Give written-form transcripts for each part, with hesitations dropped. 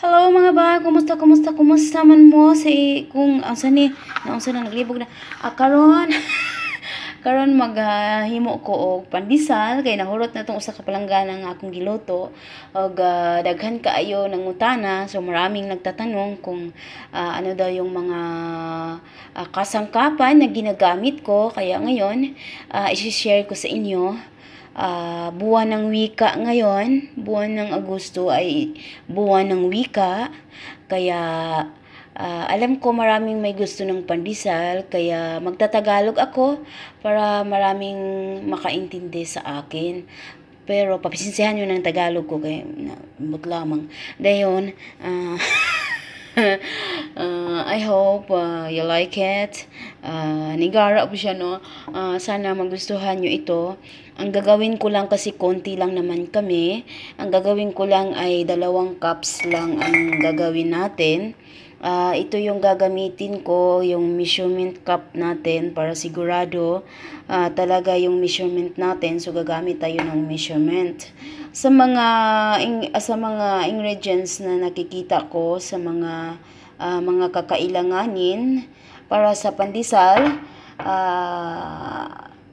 Hello mga ba, kumusta man mo si kung asa ni naunsa na naglibog na karon karon maghimo ko og pandesal kay nahurot na tong usa ka palanggana nga akong giluto og daghan kaayo nangutana, so maraming nagtatanong kung ano daw yung mga kasangkapan na ginagamit ko, kaya ngayon i-share ko sa inyo. Buwan ng wika ngayon, buwan ng Agosto ay buwan ng wika, kaya alam ko maraming may gusto ng pandesal, kaya magtatagalog ako para maraming makaintindi sa akin. Pero papisinsihan nyo ng Tagalog ko kay nabot lamang. Dayon, I hope you like it. Nigara po siya, no? Sana magustuhan nyo ito. Ang gagawin ko lang, kasi konti lang naman kami, ang gagawin ko lang ay 2 cups lang ang gagawin natin. Ito yung gagamitin ko, yung measurement cup natin, para sigurado talaga yung measurement natin. So gagamit tayo ng measurement. Sa mga ingredients na nakikita ko sa mga kakailanganin para sa pandesal,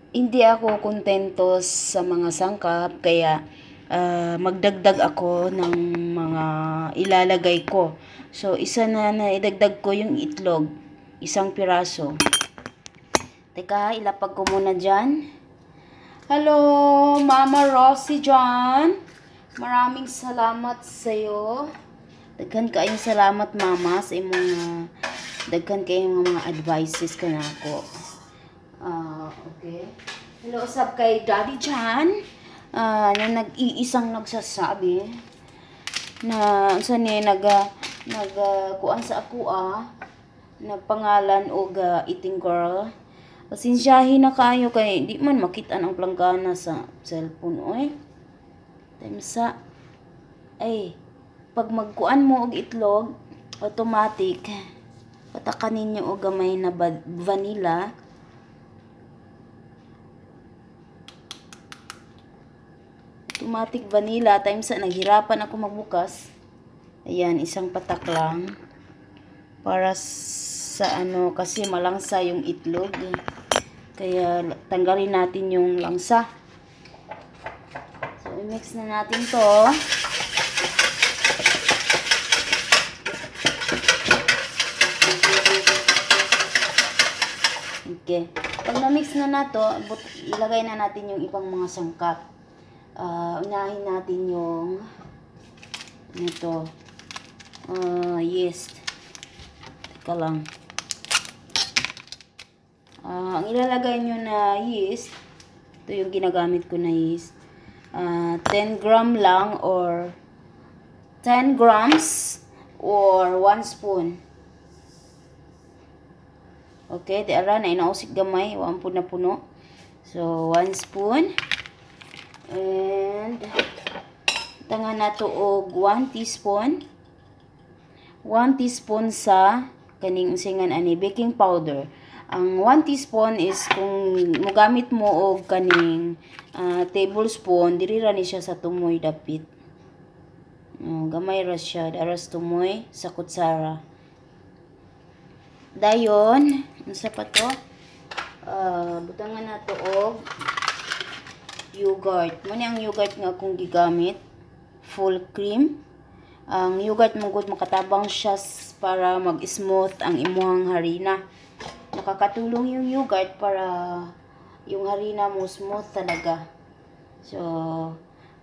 hindi ako kontento sa mga sangkap, kaya magdagdag ako ng mga ilalagay ko. So isa na idagdag ko yung itlog, 1 piraso. Teka, ilapag ko muna dyan. Hello, Mama Rosie dyan. Maraming salamat sa'yo. Daghan kayong salamat, Mama, sa imong daghan kayong mga advices ka na ako. Okay. Hello, usap kay Daddy Chan, na nag-iisang nagsasabi na sani kuan sa ako nagpangalan og eating girl. Pasensyahin na kayo kay di man makita ang planggana sa cellphone oy. Temsa ay pag magkuan mo og itlog, automatic patakanin niyo og gamay na vanilla. Automatic vanilla, times sa naghirapan ako magbukas. Ayan, 1 patak lang. Para sa kasi malangsa yung itlog. Kaya tanggalin natin yung langsa. So, i-mix na natin to. Okay. Pag na-mix na nato, ilagay na natin yung ibang mga sangkap. Unahin natin yung ito, yeast. Teka lang. Ang ilalagay nyo na yeast, ito yung ginagamit ko na yeast, 10 grams or 1 spoon. Okay, di ara na inausik gamay, 1 na puno. So 1 spoon. And tangan nato og 1 teaspoon. 1 teaspoon sa kaning usingan ani baking powder. Ang 1 teaspoon is kung mogamit mo og kaning tablespoon, diri ra ni siya sa tumoy dapit. Gamay ra siya, daras tumoy sa kutsara. Dayon, unsa pa to? Butangan nato og yogurt. Muna ang yogurt nga akong gigamit, full cream. Ang yogurt mong makatabang siya para mag-smooth ang imuhang harina. Nakakatulong yung yogurt para yung harina mo smooth talaga. So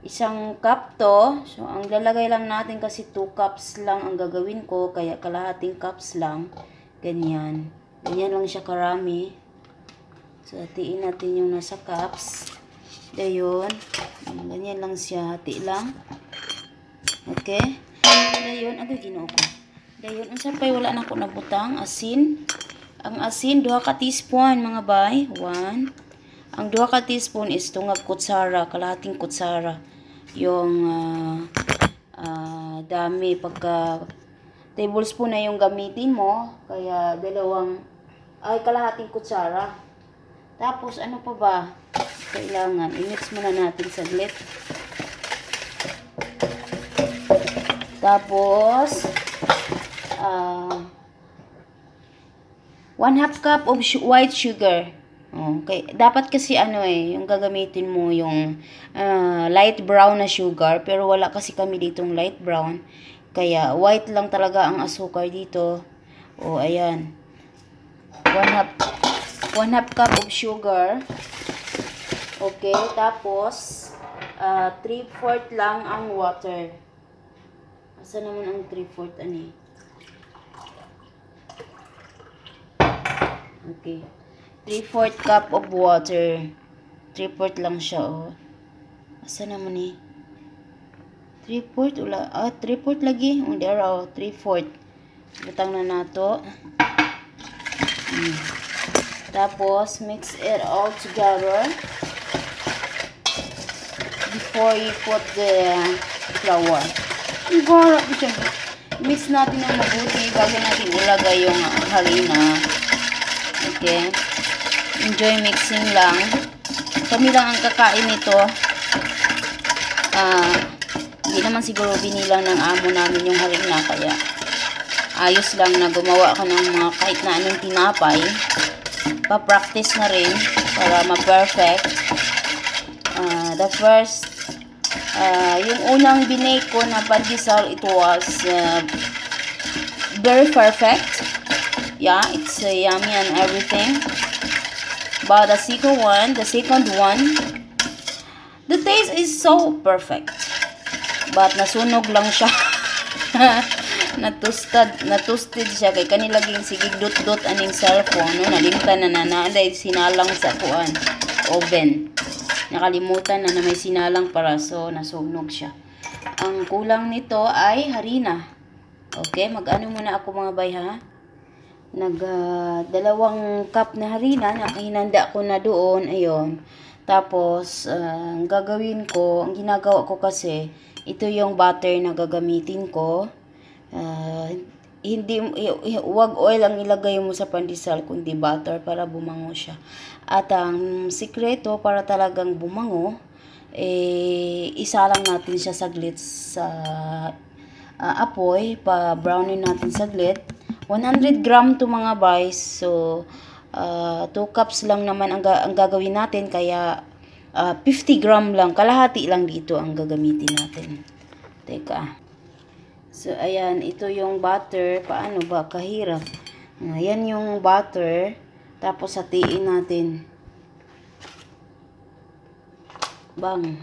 1 cup to. So ang lalagay lang natin, kasi 2 cups lang ang gagawin ko, kaya kalahating cups lang. Ganyan lang siya karami. So hatiin natin yung nasa cups. Dayon, ganyan lang siya, hati lang. Okay? Dayon, agay ginoo ko. Dayon, unsa pay wala na ko nabutang asin. Ang asin 2 ka teaspoon mga bay. 1. Ang 2 ka teaspoon is tungag kutsara, kalahating kutsara. Yung dami pagka tablespoon na yung gamitin mo, kaya kalahating kutsara. Tapos ano pa ba? Kailangan i-mix muna natin saglit. Tapos, 1/2 cup of white sugar. Okay. Dapat kasi yung gagamitin mo yung light brown na sugar. Pero wala kasi kami ditong light brown. Kaya white lang talaga ang asukar dito. Ayan. 1/2 cup of sugar. Okay. Tapos, 3/4 lang ang water. Asa naman ang 3/4 ani? Okay. 3/4 cup of water. 3/4 lang siya, Asa naman ni? 3/4 ula. 3/4 lagi. There, 3/4. Butang na nato. Tapos, mix it all together before you put the flour. Mix natin ng mabuti bago natin ilagay yung harina. Okay. Enjoy mixing lang. Kami lang ang kakain nito. Hindi naman siguro binilang ng amo namin yung harina. Kaya ayos lang na gumawa ka ng mga kahit na anong tinapay. Pa-practice na rin para ma-perfect. The first, yung unang binake ko na pandesal, it was very perfect. Yeah, it's yummy and everything. But the second one, the taste is so perfect. But nasunog lang siya. Natusted siya kay kanilaging sige dot aning cellphone nalimtan na dahil sinalang sa oven. Nakalimutan na may sinalang para so nasunog siya. Ang kulang nito ay harina. Okay, mag-ano muna ako mga bay ha. 2 cup na harina na hinanda ko na doon, ayun. Tapos ang gagawin ko, ang ginagawa ko kasi ito yung butter na gagamitin ko. Wag oil ang ilagay mo sa pandesal kundi butter para bumango siya. At ang sikreto para talagang bumango, isa lang natin siya saglit sa apoy, pa-brownin natin saglit. 100 gram to mga guys. So 2 cups lang naman ang gagawin natin, kaya 50 gram lang, kalahati lang dito ang gagamitin natin. Teka. So ayan, ito yung butter. Paano ba kahirap? Ayan yung butter. Tapos hatiin natin. Bang.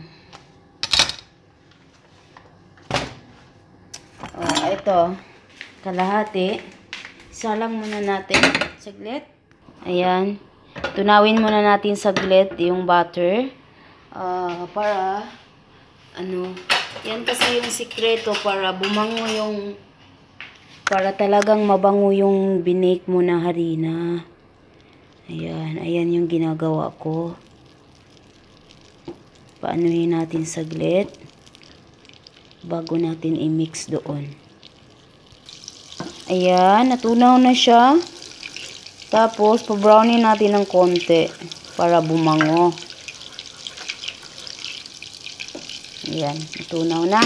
Ito. Kalahati. Isa lang muna natin. Saglit. Ayan. Tunawin muna natin saglit yung butter. Para yan kasi yung sikreto para bumango para talagang mabango yung binake mo na harina. Ayan yung ginagawa ko. Paanuhin natin saglit bago natin i-mix doon. Ayan, natunaw na siya. Tapos, pa-brownin natin ng konti para bumango. Ayan, natunaw na.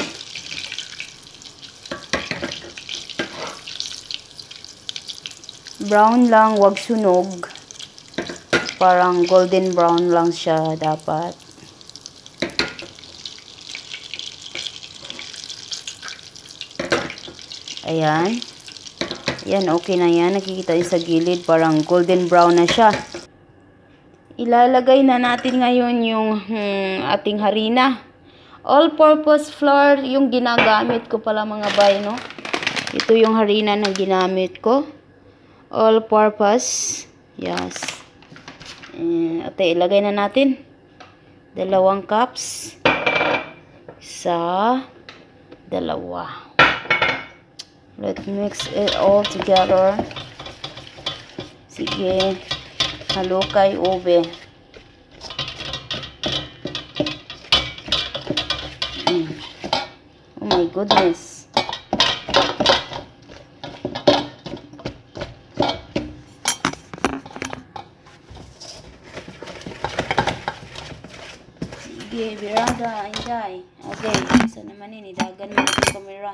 Brown lang, wag sunog. Parang golden brown lang siya dapat. Ayan. Yan, okay na yan. Nakikita yung sa gilid. Parang golden brown na siya. Ilalagay na natin ngayon yung ating harina. All-purpose flour yung ginagamit ko pala mga bay, no? Ito yung harina na ginamit ko. All-purpose. Yes. Ate, ilagay na natin. 2 cups. 1, 2. Let's mix it all together. Sige. Halukay ube. Oh my goodness. Sige, birada, inday. Okay, isa naman ini. Dagan mo yung camera.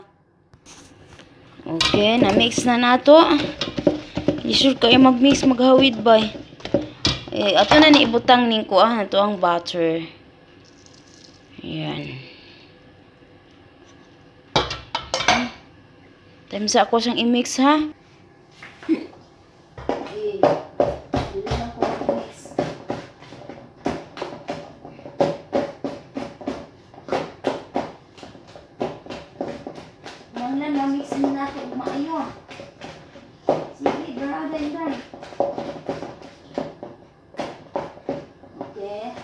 Okay, na-mix na nato. Isure kayo mag-mix, maghawid ba? Ato na ni ibutang ning kuan ato ang butter. Ayan. Time sa ako siyang i-mix ha. Wala na mix na natin maayo. Sige, brother, inday. Okay.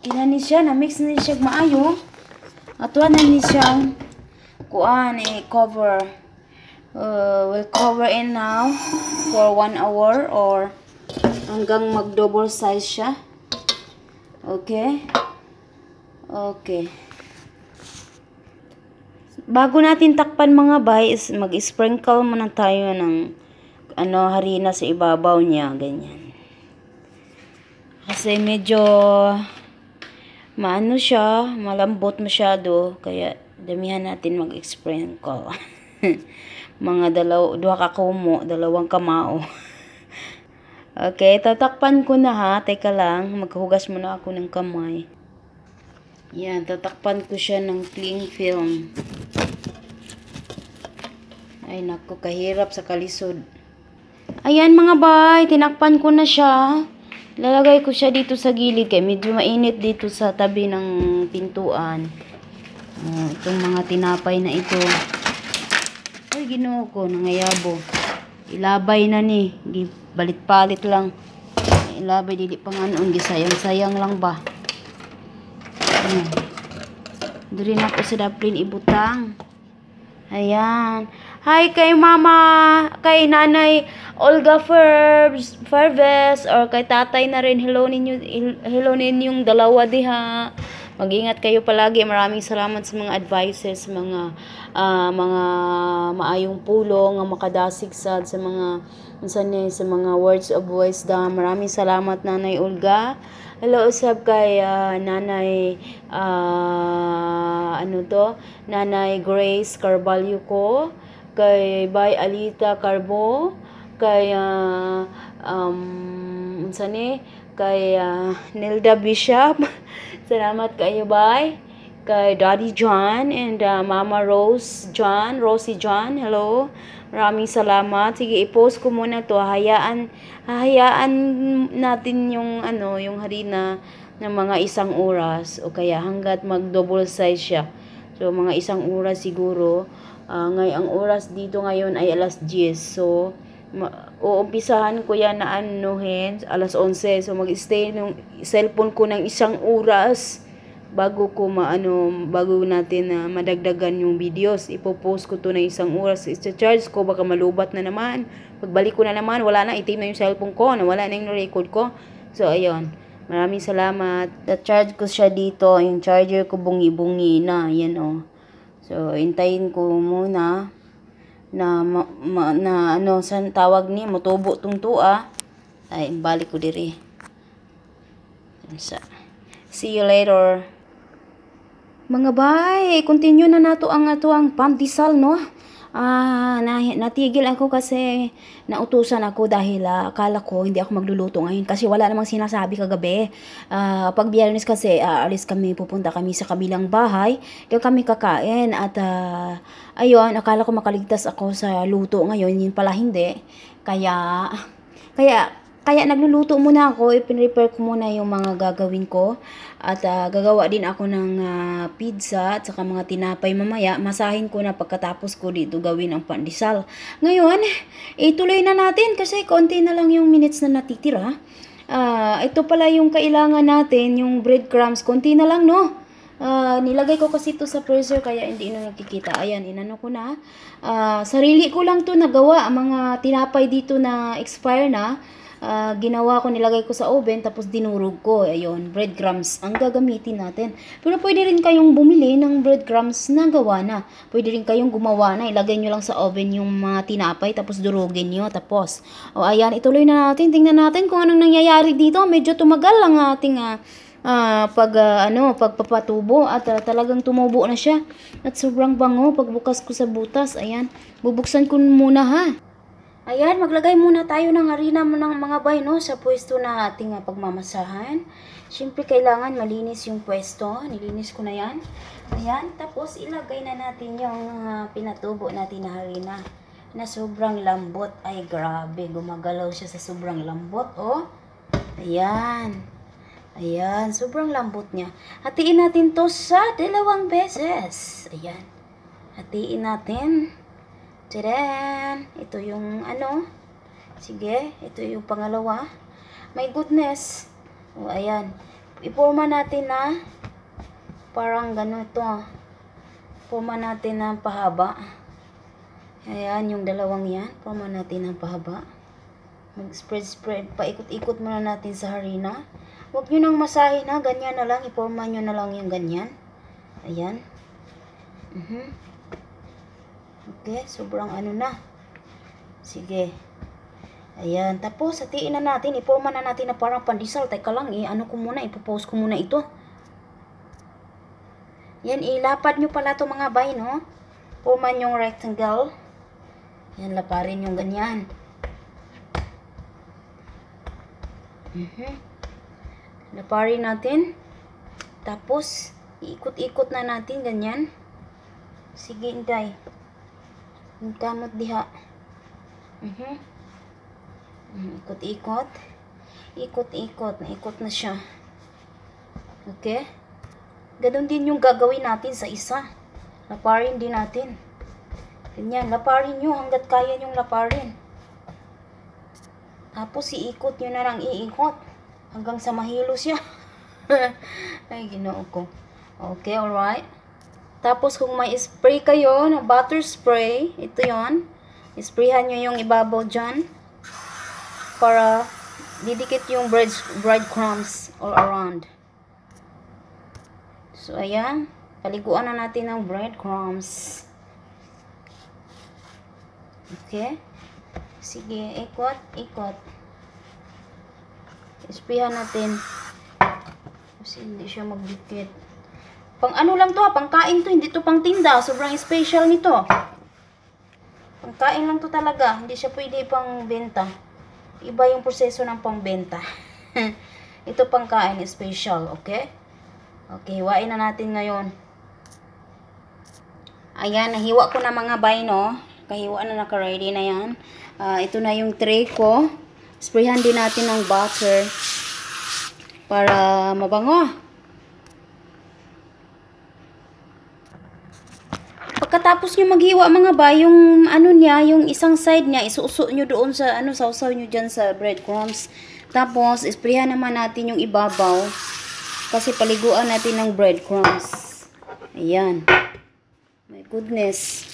Kinani siya, na-mix na siya maayo. Atuan na ni siya kuan cover. We'll cover in now for 1 hour or hanggang mag-double size siya. Okay? Okay. Bago natin takpan mga bay, mag-sprinkle muna tayo ng harina sa ibabaw niya, ganyan. Kasi medyo maano siya, malambot masyado, kaya damihan natin mag-sprinkle. Mga duha ka kumo, 2 kamao. Okay, tatakpan ko na ha. Teka lang, maghugas muna ako ng kamay. Yan, tatakpan ko siya ng cling film. Ay, naku, kahirap sa kalisod. Ayan mga bay, tinakpan ko na siya. Lalagay ko siya dito sa gilid kaya medyo mainit dito sa tabi ng pintuan. Itong mga tinapay na ito. Ay, Ginoo ko, nangayabo. Ilabay na ni. Balit-palit lang. Ilabay, dili pang gisayang-sayang lang ba. Dili na ako sa daplin ibutang. Ayan. Hi kay mama, kay nanay Olga Ferves, or kay tatay na rin. Hello ninyong dalawa diha. Mag-ingat kayo palagi. Maraming salamat sa mga advices, mga maayong pulong, ang makadasig sa mga words of wisdom. Maraming salamat Nanay Olga. Hello usab kay Nanay Nanay Grace Carvalho ko, kay Bay Alita Carbo, kay kay Nilda Bishop. Salamat kayo, Bay. Kay Daddy John and Mama Rosie John. Hello. Maraming salamat. Sige, i-post ko muna to. Hayaan natin yung harina ng mga 1 oras o kaya hanggat mag-double size siya. So, mga 1 oras siguro. Ang oras dito ngayon ay alas 10. So, uumpisahan ko yan na alas 11. So, mag-stay ng cellphone ko ng 1 oras bago natin madagdagan yung videos. Ipopost ko to ng 1 oras. I-charge ko, baka malubat na naman. Pagbalik ko na naman, wala na, itim na yung cellphone ko, nawala na yung record ko. So, ayun. Maraming salamat. Na-charge ko siya dito. Yung charger ko bungi-bungi na. Yan o. So, intayin ko muna saan tawag ni motubo tong tua. Ay, balik ko diri. See you later. Mga bay, continue na nato ang pandesal, no? Natigil ako kasi nautusan ako dahil akala ko hindi ako magluluto ngayon kasi wala namang sinasabi kagabi. Pag Biyernes kasi alis kami, pupunta kami sa kabilang bahay, doon kami kakain at ayun, akala ko makaligtas ako sa luto ngayon, yun pala hindi. Kaya nagluluto muna ako, i-prepare ko muna yung mga gagawin ko at gagawa din ako ng pizza at saka mga tinapay mamaya. Masahin ko na pagkatapos ko dito gawin ang pandesal. Ngayon, ituloy na natin kasi konti na lang yung minutes na natitira. Ito pala yung kailangan natin, yung breadcrumbs, konti na lang, no? Nilagay ko kasi ito sa freezer kaya hindi na nakikita. Ayan, inano ko na. Sarili ko lang to nagawa, mga tinapay dito na expire na. Ginawa ko, nilagay ko sa oven, tapos dinurog ko. Ayun, breadcrumbs ang gagamitin natin. Pero pwede rin kayong bumili ng breadcrumbs na gawa na. Pwede rin kayong gumawa na. Ilagay nyo lang sa oven yung mga tinapay, tapos durugin nyo. Tapos, ayan, ituloy na natin. Tingnan natin kung anong nangyayari dito. Medyo tumagal ang ating pagpapatubo at talagang tumubo na siya. At sobrang bango pagbukas ko sa butas. Ayan, bubuksan ko muna ha. Ayan, maglagay muna tayo ng harina ng mga bay, no, sa pwesto na ating pagmamasahan. Siyempre, kailangan malinis yung pwesto. Nilinis ko na yan. Ayan, tapos ilagay na natin yung pinatubo natin na harina na sobrang lambot. Ay, grabe, gumagalaw siya sa sobrang lambot, oh. Ayan. Ayan, sobrang lambot niya. Hatiin natin to sa 2 beses. Ayan. Hatiin natin. Tadaan! Ito yung sige, ito yung pangalawa. My goodness. O, ayan. Iporma natin na parang ganito. Iporma natin na pahaba. Ayan, yung dalawang yan. Iporma natin ng pahaba. Mag-spread. Paikot-ikot muna natin sa harina. Huwag nyo nang masahin na. Ganyan na lang. Iporma nyo na lang yung ganyan. Ayan. Okay, sobrang na. Sige. Ayan, tapos hatiin na natin, iporma na natin na parang pandesal. Teka lang, ipopost ko muna ito. Yan, ilapad nyo pala ito mga bay, no? Forman yung rectangle. Yan, laparin yung ganyan. Laparin natin. Tapos, iikot-ikot na natin, ganyan. Sige, intay. Kamot diha. Ikot-ikot. Ikot-ikot. Naikot na siya. Okay? Ganun din yung gagawin natin sa isa. Laparin din natin. Ganyan. Laparin nyo hanggat kaya nyong laparin. Tapos iikot nyo na lang iikot. Hanggang sa mahilo siya. Ay, ginoo ko. Okay, alright. Tapos kung may spray kayo na butter spray, ito yon, isprayhan nyo yung ibabaw dyan para didikit yung breadcrumbs all around. So ayan, paliguan na natin ng breadcrumbs. Okay, sige, ikot, ikot. Isprayhan natin kasi hindi siya magdikit. Pang lang to, pangkain to, hindi to pang tinda. Sobrang special nito. Pangkain lang to talaga. Hindi siya pwede pang benta. Iba yung proseso ng pangbenta. Ito pangkain, special, okay? Okay, hiwain na natin ngayon. Ayan, nahiwa ko na mga bay, no? Kahiwa na, naka-ready na yan. Ito na yung tray ko. Sprayhan din natin ng butter para mabango. Pagkatapos nyo maghiwa mga ba, yung yung isang side niya, isuso nyo doon sa sausaw nyo dyan sa breadcrumbs. Tapos, isprayhan naman natin yung ibabaw kasi paliguan natin ng breadcrumbs. Ayan. My goodness.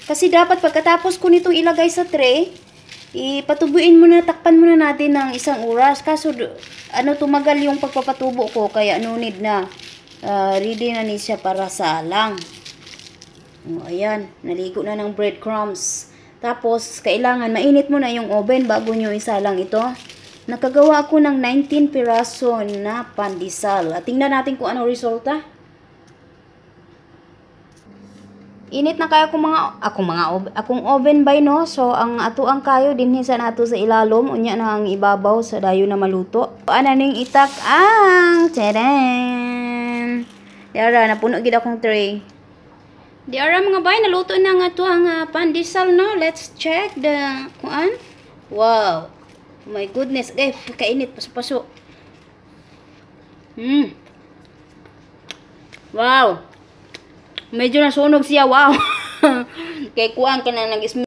Kasi dapat pagkatapos ko nitong ilagay sa tray, ipatubuin muna, takpan muna natin ng 1 oras. Kaso, tumagal yung pagpapatubo ko, kaya no need na. Ready na siya para sa lang. Ayan, naligo na ng breadcrumbs. Tapos, kailangan mainit mo na yung oven bago nyo isalang ito. Nakagawa ako ng 19 piraso na pandesal. At tingnan natin kung ano resulta. Init na kaya akong oven bay, no? So, ang kayo din sa nato sa ilalom. Unya na ang ibabaw sa dayo na maluto. Ananing itak ang tadaan. Diara, napuno gid akong tray. Diara mga bay, naluto na nga to ang pandesal, no? Let's check the kuan. Wow. Oh my goodness. Kainit paso-paso. Wow. Medyo nasunog siya, wow. Kay kuan ka na nag-smell.